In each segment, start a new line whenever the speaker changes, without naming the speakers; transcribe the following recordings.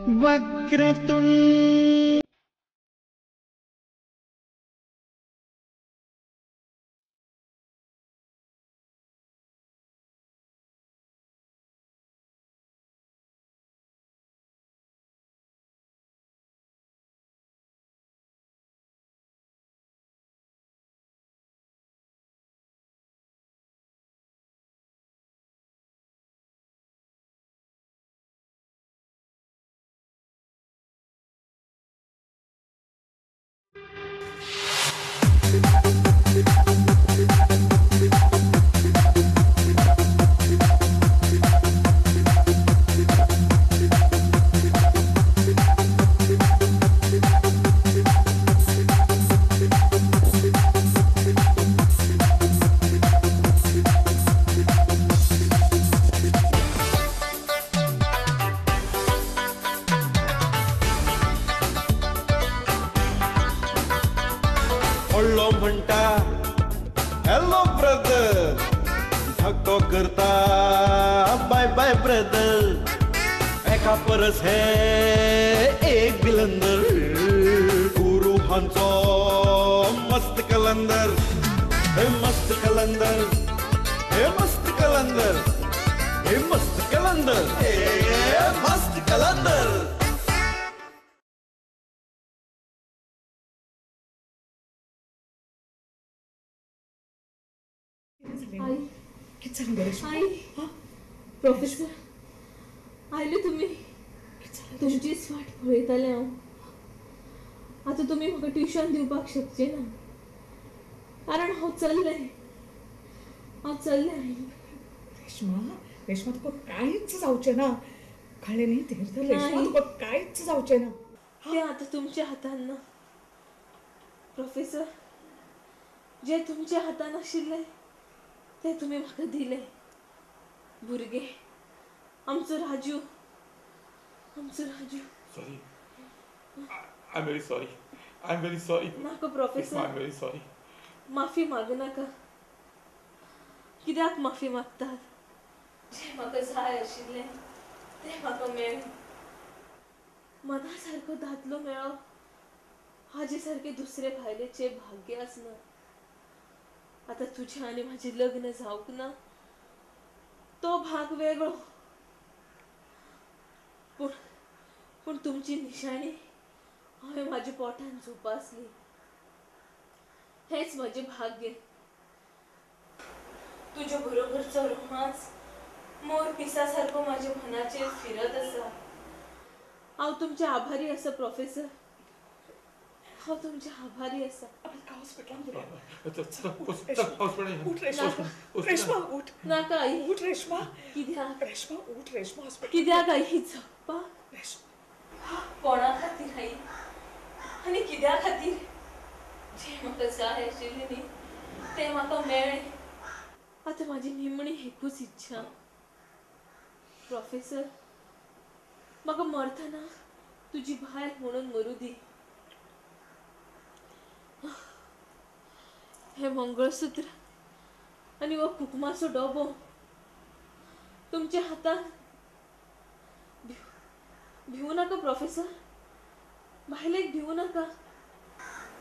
वक्रतुंड।
म्हणटा hello brother, धाकटो करता बाय बाय ब्रदर, एका परस हे एक बिलंदर, गुरू हांचो मस्त कलंदर, हे मस्त कलंदर, हे मस्त कलंदर, हे मस्त कलंदर, हे मस्त कलंदर।
आई आई प्रोफेसर आयले तुमी, तुमचीच वाट पळयतालें हांव। आतां तुमी म्हाका ट्युशन दिवपाक शकचे ना, कारण हांव चल्लें, हांव चल्लें। आई
रेश्मा, रेश्मा तुका कांयच जावचें ना, कळ्ळें न्ही? धीर धर रेश्मा, तुका कांयच जावचें ना।
तें आतां तुमच्या हातान ना प्रोफेसर, जे तुमच्या हातान आशिल्लें ते तुमी म्हाका दिले। भुरगे आमचो राजू, आमचो Raju.
Sorry, I am very sorry, I am very sorry.
नाका professor,
I am very sorry.
माफी मागनाका, कित्याक माफी मागतात? जें म्हाका जाय आशिल्लें तें म्हाका मेळ्ळें, मना सारको दादलो मेळ्ळो, हाजे सारके दुसरे बायलेचें भाग्य आसना। आतां तुजें आनी म्हाजें लग्न जावंक ना तो भाग वेगळो, पूण पूण तुमची निशाणी हांवें म्हाज्या पोटान जोपासली, हेंच म्हजें भाग्य। तुज्या बरोबरचो रोमांस मोर पिसा सारको म्हाज्या मनाचेर फिरत आसा। हांव तुमचें आभारी आसा प्रोफेसर, हांव तुमचें आभारी आसा।
उठ रेश्मा, रेश्मा उठ।
नाका आई,
उठ रेश्मा।
कित्याक
रेश्मा उठ, रेश्मा हॉस्पिटल
कित्याक आई जगपाक? कोणा खातीर आई आनी कित्या खातीर? जें म्हाका जाय आशिल्लें न्ही तें म्हाका मेळ्ळें। आतां म्हाजी निमणी एकूच इच्छा प्रोफेसर, म्हाका मरतना तुजी बायल म्हणून मरूं दी। हें मंगळसूत्र आनी हो कुकमाचो डबो तुमच्या हातान। भिवू नाका प्रोफेसर, बायलेक भिवू नाका।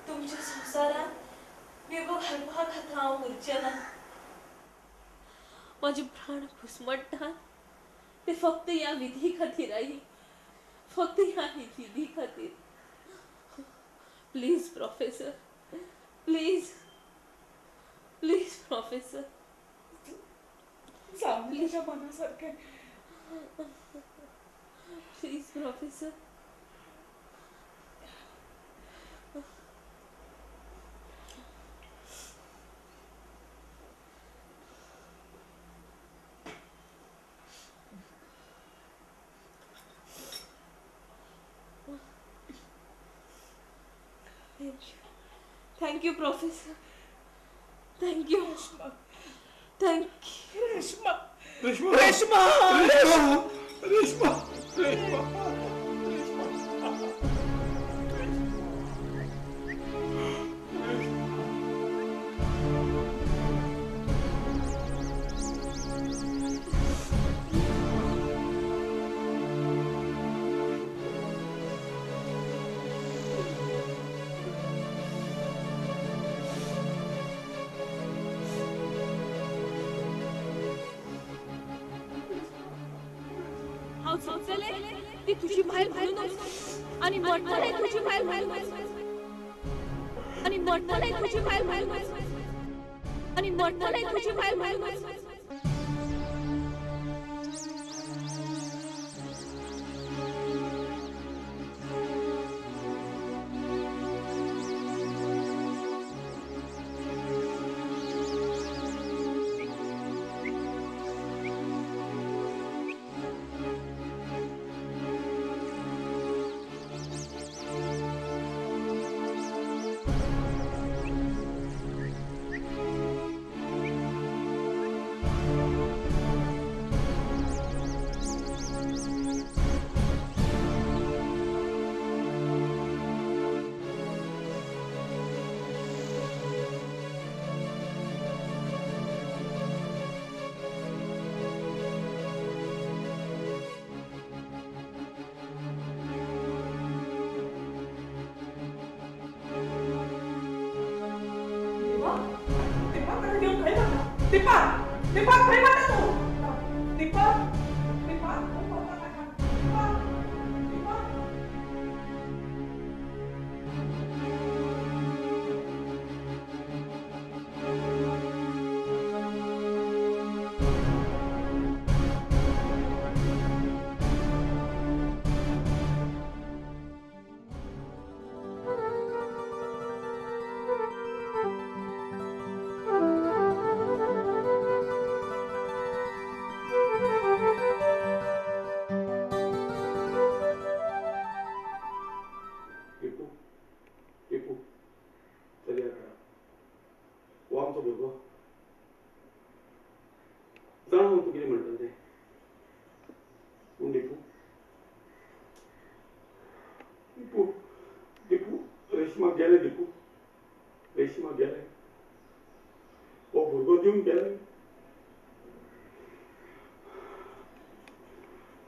तुमच्या संवसारांत बेगो घालपाक आतां हांव उरचें ना। म्हाजे प्राण घुसमट्टात ते फक्त ह्या विधी खातीर आई, फक्त ह्या विधी खातीर। Please professor, please, please professor.
तुझ्या मनासारखें।
Please professor. Thank you. Thank you, Professor. Thank you.
Reshma.
Thank you.
Reshma.
Reshma.
Reshma.
Reshma. Reshma. Reshma. Reshma.
जगतले ती तुजी बायल म्हणूनच आनी मरतले तुजी बायल म्हणूनच आनी मरतले तुजी बायल म्हणूनच आनी मरतले तुजी बायल म्हणूनच.
दीपा, दीपा खंय वता तूं? दीपा, दीपा खंय वता दीपा, दीपा.
जाणा हांव तूं कितें म्हणटा तें, पूण दीपू, दीपू, दीपू, रेश्मा गेलें. दीपू, रेश्मा गेलें, हो भुरगो दिवन गेलें.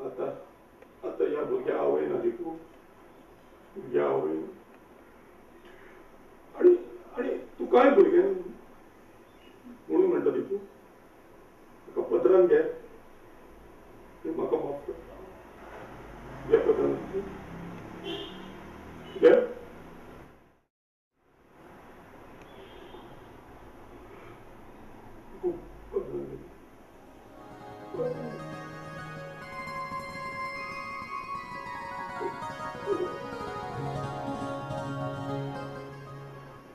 आतां आतां ह्या भुरग्या आवय ना दीपू, भुरग्या आवय ना. आनी आनी तुकाय भुरगें म्हणून म्हणटा दीपू, म्हाका पत्रान घे, म्हाका माफ कर. घे पत्रान, घे.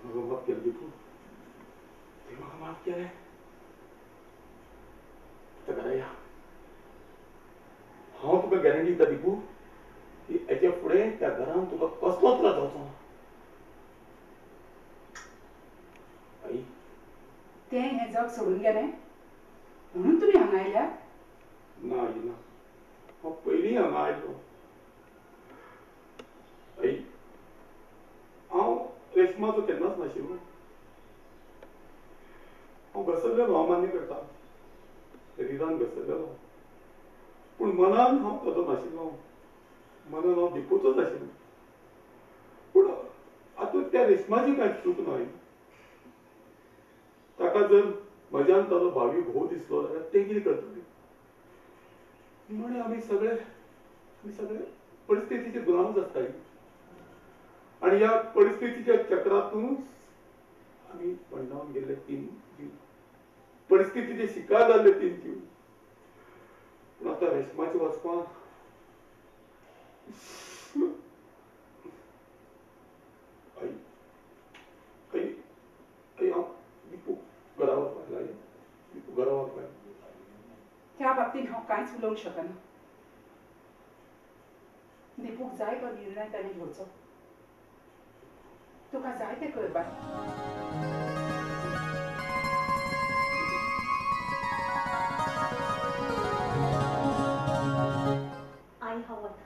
म्हाका माफ केलें दीपू, तुवें म्हाका माफ केलें. हांव तुका गॅरंटी दिता दीपू की हेच्या फुडें त्या घरान तुका कसलो त्रास जावचो ना. आई,
तें हें जग सोडून गेलें म्हणून तुमी हांगा आयल्या?
ना आई ना, हांव पयलीं हांगा आयलो. आई, हांव रेश्माचो केन्नाच नाशिल्लो. हांव घसरलेलो, हांव मान्य करता, शरिरान घसरलेलो, पूण मनान हांव ताचो नाशिल्लो. मनान हांव दीपूचोच आशिल्लो. पूण आतां त्या रेश्माची कांय चूक न्हय. ताका जर म्हज्यान ताचो भावी घोव दिसलो जाल्यार तें कितें करतलें? निमाणें आमी सगळे परिस्थितीचे गुलामच आसता. आनी ह्या परिस्थितीच्या चक्रांतूच आमी पंडावन गेल्ले तीन जीव, परिस्थितीचे शिकार जाल्ले तीन जीव. पूण आतां रेश्माचें वचपाक आई, आई, आई, हांव दीपू घरा वचपाक जाय. दीपू घरा वचपाक जाय.
त्या बाबतींत हांव कांयच उलोवंक शकना. दीपूक जाय तो निर्णय ताणें घेवचो. तुका जाय तें कर बाय.
आई, हांव वता.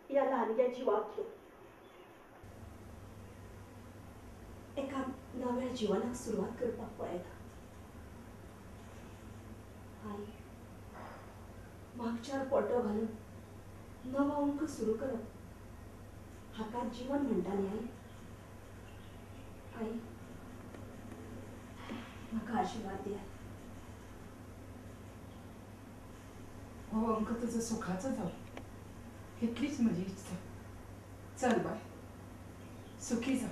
ह्या ल्हानग्या जिवाक घेवन एका नव्या जिवनाक सुरवात करपाक पळयता. आई, मागच्यार पटो घालून नवो अंक सुरू करप हाका जीवन म्हणटा न्ही आई. आई, म्हाका आशिर्वाद दियात.
हो अंक तुजो सुखाचो जावं इतलीच म्हजी इत्सा. चल बाय, सुखी जा.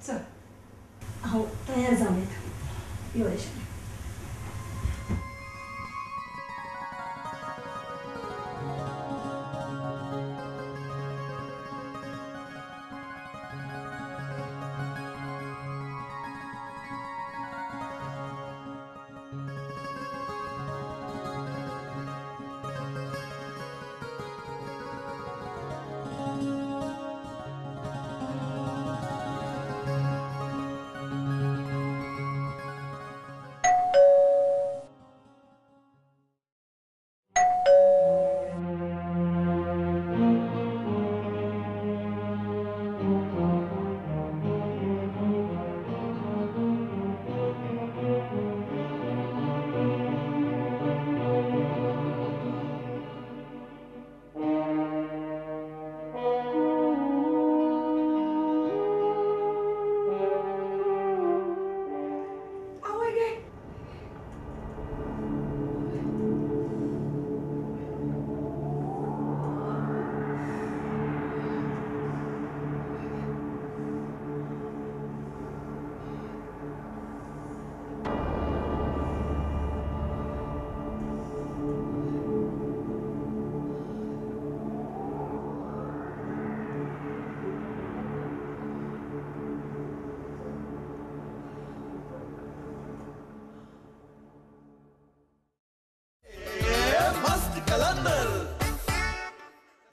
चल.
हांव तयार जावन येता. यो रेश्मा.